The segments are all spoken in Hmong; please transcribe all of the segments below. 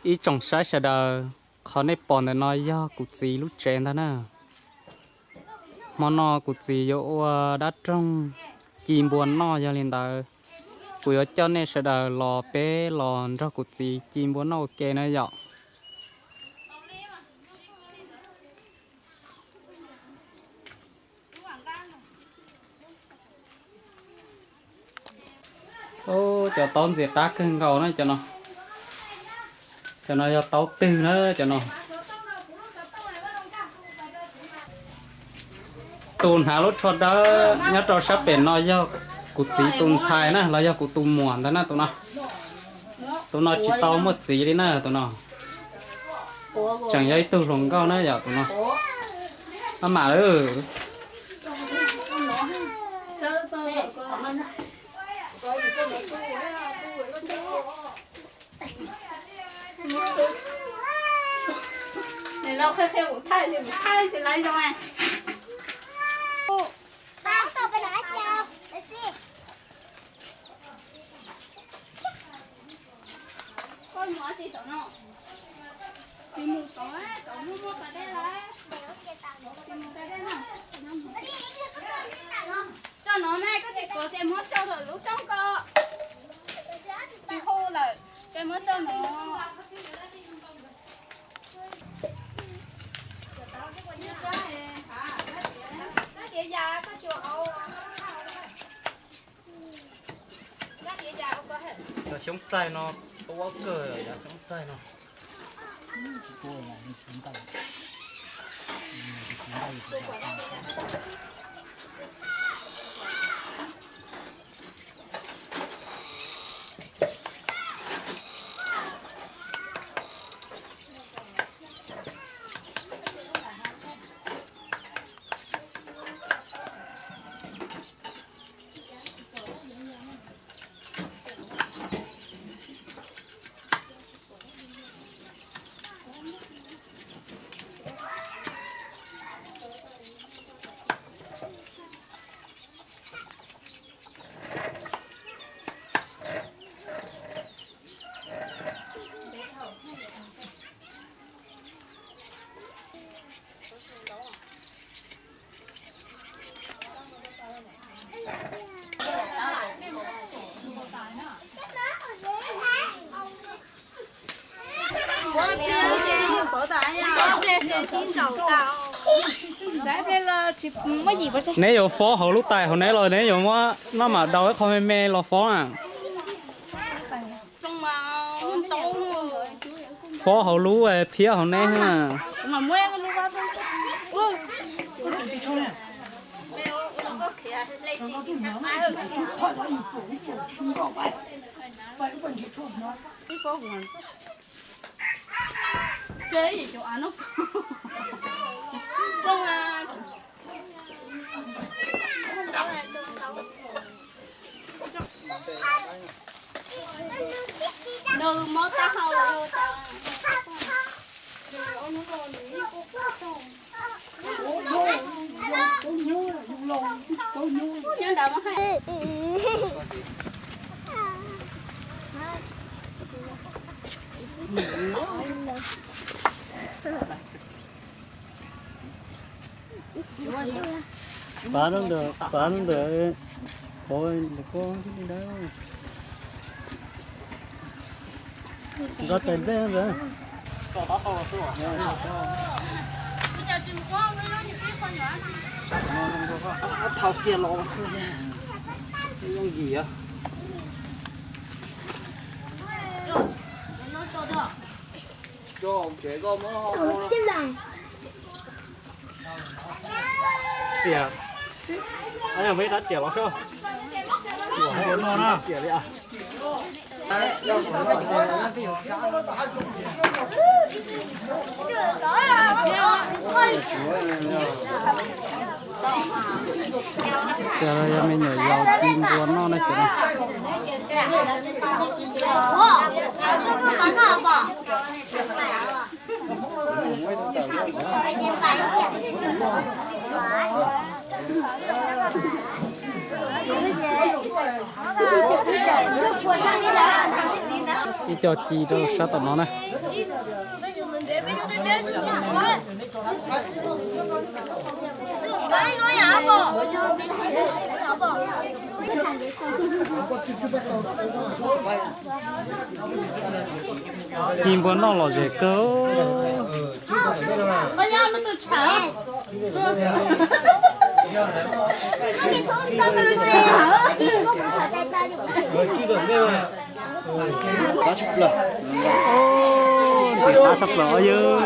Ib tsoom saib sawv daws, qhov nej pom ntawm no yog kuv txiv lub tsev ntag na. Hmo no kuv txiv yuav ua dab roog ci npua noj, yog li ntawd kuv yuav coj nej sawv daws los peb los nrog kuv txiv ci npua noj ua ke na yom. Cov taub ntxias qab kawg nkaus na cov no. Cov no yog taub twg na cov no. Tus hnav lub tsho dawb nyob rau sab pem no yog kuv txiv tus ntxhais na los yog kuv tus muam ntag na tus no. Tus no tsis tau muaj txiv li na tus no. Tseem yog ib tug hluas nkauj na yom tus no. Maj mam lawm. Koj mus tsis tau no. Tsis mus tau, tau mus muaj pas dej lawm. Tsis mus pas dej no. Tso no mas koj tsis kov ces muab tso lawm lub rooj ko. Tsis hu lawm ces muab tso no. Cov xyoob txaij no tuab kawg, cov xyoob txaij no. Neb yuav fob hauv lub tais hauv neb los neb yuav muab noj mam daus ib qho me me los fob na? Fob hauv lub phiab hauv neb na. Nws mob taub hau lawm. Nyob nrad mas hais. Pav lub ntawd, pav lub ntawd, qhov ntawm ko thiab li ntawd. Nqa tais nplej ntawd. Thau kiag los xwb, yooj yim. Tias, yog muaj ib rab riam los soj. Ua no na. Ces yog me nyuam yaus ci npua noj na ces no. Ib co ci rau sab tom no na. Ci npua noj lom zem kawg. Ntxim qab tshaj plaws, yog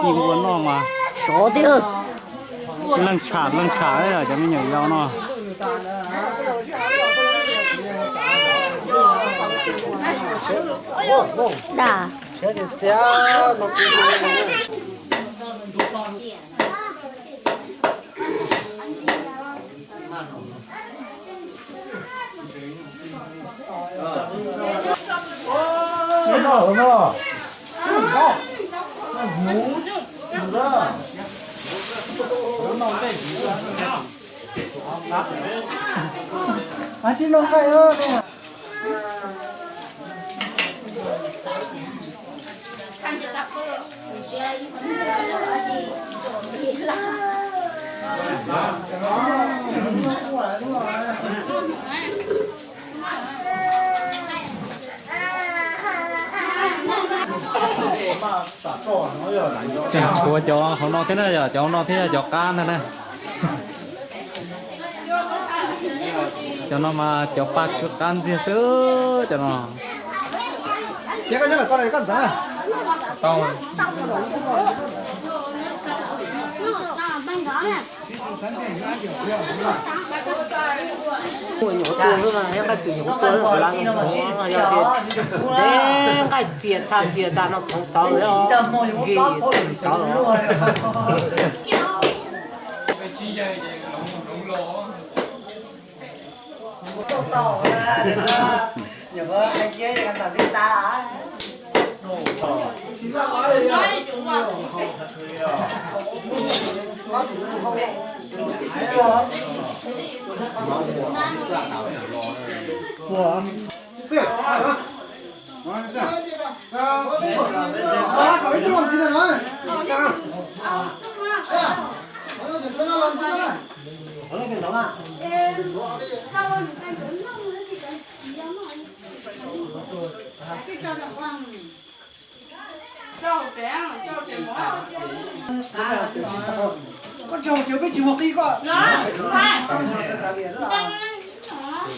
ci npua noj mas sov tiag. Leej tsham leej tsham cov me nyuam yaus no. Dam. Tseem tshuav cov hauv no thiab na, yog cov hauv no thiab cov qab ntag na. Cov no mas cov paj tsw qab ntxiag xwb cov no. Nyuam qhuav tuag xwb mas nqaij twm nyuam qhuav tuag, yog tias nqaij txias txha txias tas no txhoov tawv, nkig tawv. Koj tsis haus cawv peb tsis muaj qij koj.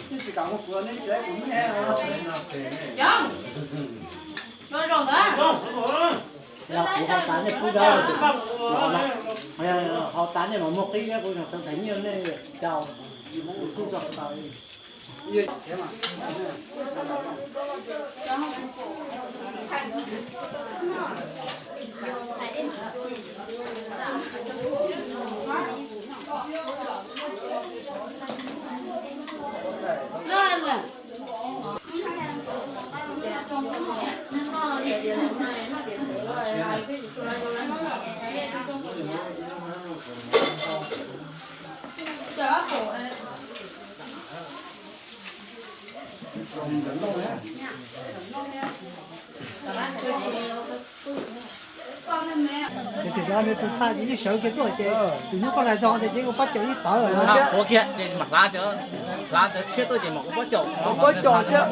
Tsis kam muaj kuv, nej tsis kuv. Yog kuv haus tas nej pub dawb, haus tas nej mam muaj qij, kuv tseem ntaiv nyiaj nej cau, kuv xub tso tas. Ces tus txhaj ces yeej sawv kiag tuaj ces tus nyuag koj lais txog ces ua pob caus ib tawv lawm. Ua kiag ces mam hlav cov, hlav cov tshiab tuaj ces mam ua pob caus, ua pob caus thiab.